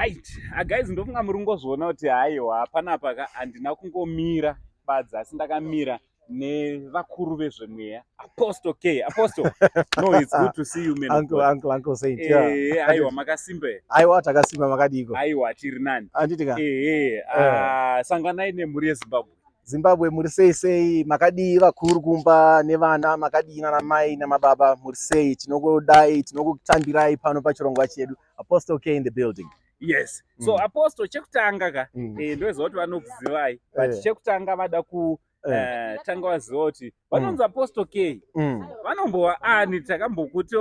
Right, guys, ndofunga muri kungozviona kuti haiwa, panapa ka handina kungomira badzi, asi ndakamira nevakuru vezvemweya, Apostle K. Apostle, no, it's good to see you, man of Uncle, God. Uncle, Uncle Saint. Yeah. Aiwa, makasimba here? Aiwa, takasimba, makadiko? Aiwa, tiri nani. Handiti ka? Ehe, sanganai nemhuri yeZimbabwe. Zimbabwe, muri sei sei? Makadii vakuru kumba nevana? Makadii nana mai namababa? Muri sei? Tinokudai, tinokutambirai pano pachirongwa chedu. Apostle K in the building. Yes, so Apostle, chekutanga ka, ndoziva kuti vanokuzivai, but chekutanga vada ku tanga vaziva kuti vanonzi Apostle K vanombova ani. Takambokuti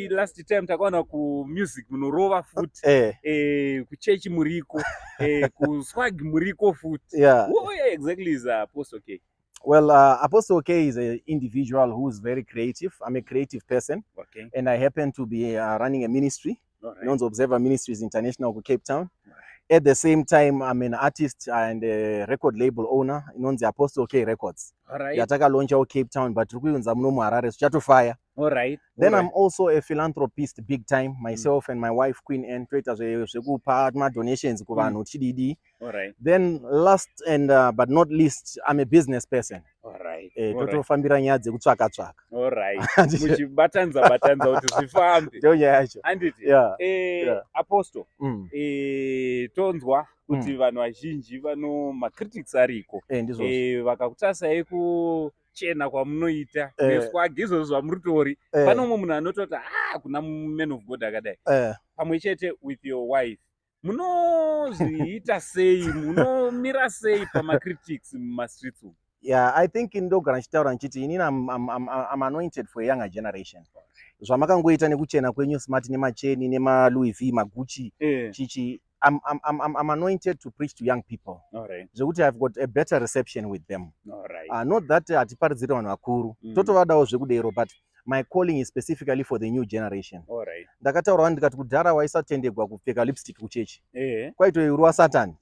last time takaona kumusic munorova futi, kuchechi muriko, kuswag muriko futi. Who exactly is Apostle K? Well, Apostle K is an individual who's very creative. I'm a creative person, and I happen to be running a ministry known as Observer Ministries International ku Cape Town. At the same time, I'm an artist and a record label owner inonzi Apostle K Records. Yatakalaunchawo Cape Town, but tiri kuiunza muno muHarare, zvichatofaya. Then I'm also a philanthropist big time. Myself and my wife Queen N toita zvekupa madonations kuvanhu chididi. Then last and but not least, I'm a business person. Totofambira nyaya dzekutsvaka tsvaka. All right, muchibatanidza batanidza kuti zvifambe. Ndiyo nyaya yacho. Handiti? Yeah. Apostle, tonzwa kuti vanhu vazhinji vano macritics ariko. Ndizvozvo. Vakakutasai kuchena kwamunoita neswag izvozvo zvamuritori, pane umwe munhu anototi, "Ah, kuna man of God akadai." Pamwe chete with your wife, munozviita sei? Munomira sei pamacritics mumastreets umu? Yeah, I think ndogara ndichitaura ndichiti inini I'm anointed for a younger generation. Zvamakangoita nekuchena kwenyu, smart, nemacheni, nemaLouis V, maGucci, chichi, I'm anointed to preach to young people, zvekuti I've got a better reception with them. Not that hatiparidziri vanhu vakuru, totovadawo zvekudero, but my calling is specifically for the new generation. Ndakataurawo ndikati kudhara waisatendegwa kupfeka lipstick kuchechi, kwaitoirwa Satani.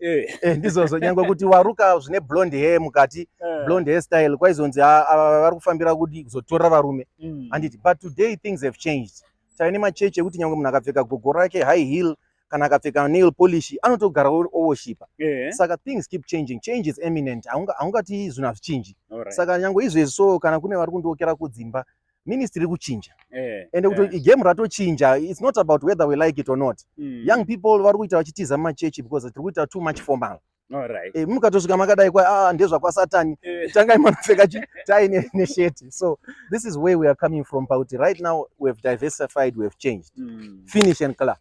Ndizvozvo, nyangwe kuti waruka zvine blonde hair mukati, blonde hair style, kwaizonzi, "Ah, ava vari kufambira kuti kuzotora varume." Handiti? But today things have changed. Taine machechi ekuti nyangwe munhu akapfeka gogo rake high heel, kana akapfeka nail polish, anotogara oworshipa. Saka things keep changing. Change is imminent. Haungati zvinhu hazvichinji. Saka nyangwe izvezvi so, kana kune vari kundiokera kudzimba, ministry iri kuchinja, ende kuti igame ratochinja. It's not about whether we like it or not. Young people vari kuita vachitiza mumachechi because tiri kuita too much formal. Mukatosvika makadai kwa, "Ah, ndezvakwasatani." Tangai manopfeka tai nesheti. So this is where we are coming from, pakuti right now we have diversified, we have changed. Finish and clear.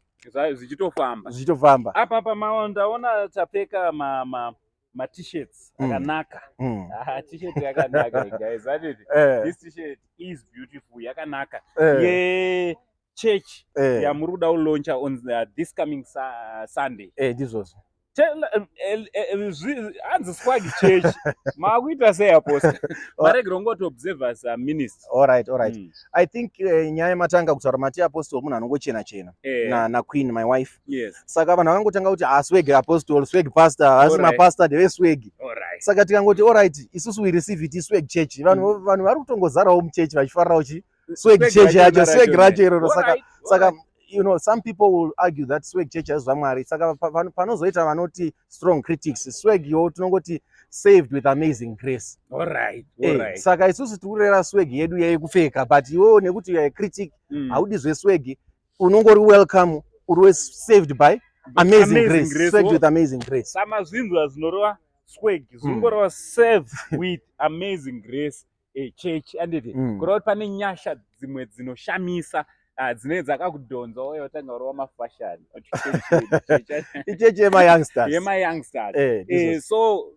Zvichitofamba. Zvichitofamba. Apa ndaona tapfeka ma ma-t-shirts akanaka. Ah, T-shirt yakanaka, guys, handiti? Eh. This T-shirt is beautiful, yakanaka, yechurch yamuri kuda kulauncha on this coming Sunday. Ndizvozvo. Hanzi Swag Church, maakuita sei, Apostle? Maregera ungoti Observers Ministry. All right. I think nyaya yematanga kutaura, mati Apostle munhu anongochena chena na Queen, my wife. Saka vanhu vakangotanga kuti, "Ah, swag apostle, swag pastor." Asi mapastor ndeveswag. Saka tikangoti, alright, isusu we receive it, swag church. Vanhu vanhu vari kutongozarawo muchechi vachifarirawo chi swag Swag church racho yacho, swag racho. Racho iroro. Saka saka some people will argue that swag church haisi zvaMwari. Saka panozoita vanoti strong critics, swag yo tinongoti saved with amazing grace. Saka isusu tiri kurera swag yedu yekupfeka, but iwewo nekuti you are a critic, haudi zveswag, unongori welcome, uri saved by amazing amazing grace, grace. Swag with amazing grace. Samazvinzwa zvinoreva swag, zvinongoreva save with amazing grace church, anditi? Kureva kuti pane nyasha dzimwe dzinoshamisa, dzinenge dzakakudhonza, uye watanga kurova mafashani. Ichechi yemayoungsters. Yemayoungsters. Ndizvozvo. So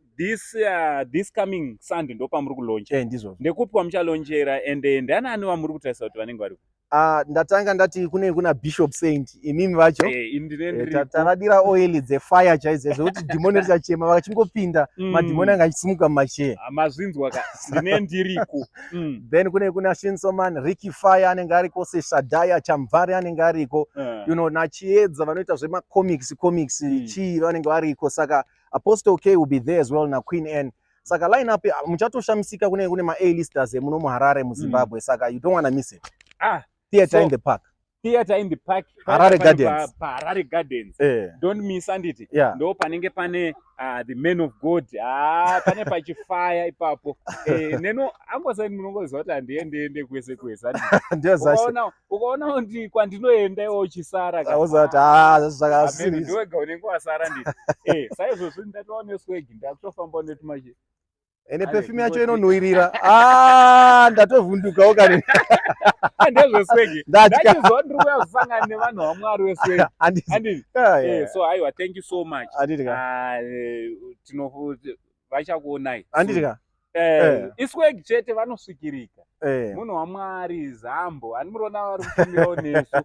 this coming Sunday ndo pamuri kulauncha? Ndizvozvo. Ndekupi kwamuchalaunchera, and ndianani vamuri kutarisa kuti vanenge varipo? Ah, ndatanga ndati kune kuna Bishop Saint, imimi vacho. Ini ndine ndiripo. Tavadira oil dzefire chaidzo, zvekuti dhimoni richachema vakachingopinda. Madhimoni anga achisimuka mumacheya. Ah, mazvinzwa ka, ndine ndiriko. Then kune kuna Shinsoman, Ricky Fire anenge ariko, Seshadaya Chamvari anenge ariko, naChiedza vanoita zvemacomics comics, chii, vanenge variko. Saka Apostle K will be there as well, naQueen N. Saka line up, muchatoshamisika, kune ma A-listers emuno muHarare, muZimbabwe. Saka you don't wanna miss it. Ah, Theatre So- in the Park. Theatre in the Park, Harare pane Gardens. paHarare Gardens. Don't miss, anditi? Yeah. Ndo panenge pane the man of God. Ah, pane pachifaya ipapo. Neno ambosai munongoziva kuti handiendeende kwese kwese, anditi? Ndezvacho. Ukaona kuti kwandinoenda iwe uchisara ka. Auza kuti ah, Amen, zvakasiri. ndiwega unenge wasara, nditi. Saizvozvo ndatowa neswag, ndakutofamba netumachi. Ene Ale, perfume yacho kungoti- inonhuhwirira. Ah, ndatovhundukawo kani. Ndezveswag. Ndatya. Ndachizwa ndiri kuuya kusangana nevanhu vaMwari weswag. Handiti. Anditi? So aiwa, thank you so much. Handiti ka. Ah, vachakuonai. Handiti ka. Iswag chete, vanosvikirika. Munhu waMwari zambo ani muriona vari kutumirawo nesu.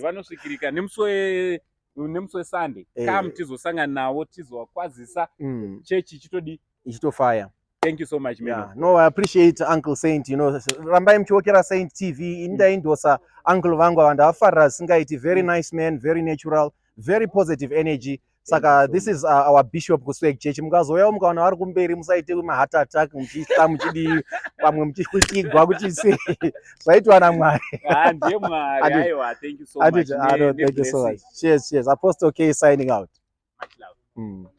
Vanosvikirika nemusi weSunday. Come tizosangana navo, tizovakwazisa. Chechi ichitodi. Ichitofaya. Thank you so much, man. Yeah. No, I appreciate Uncle Saint, rambai muchiokera Saint TV. Ini ndaindosa uncle vangu ava, ndavafarira zvisingaiti. Very nice man, very natural, very positive energy. Saka You so this is our bishop kuSwag Church. Mukazouyawo mukaona vari kumberi, musaite maheart attack muchitya, muchidii, pamwe muchikwikigwa kuti sei zvaitwa naMwari. Ah, ndiye Mwari. Aiwa, thank you so much. Ah, no, thank you so Neblessing. much. Cheers, cheers. Apostle K signing out. Much love.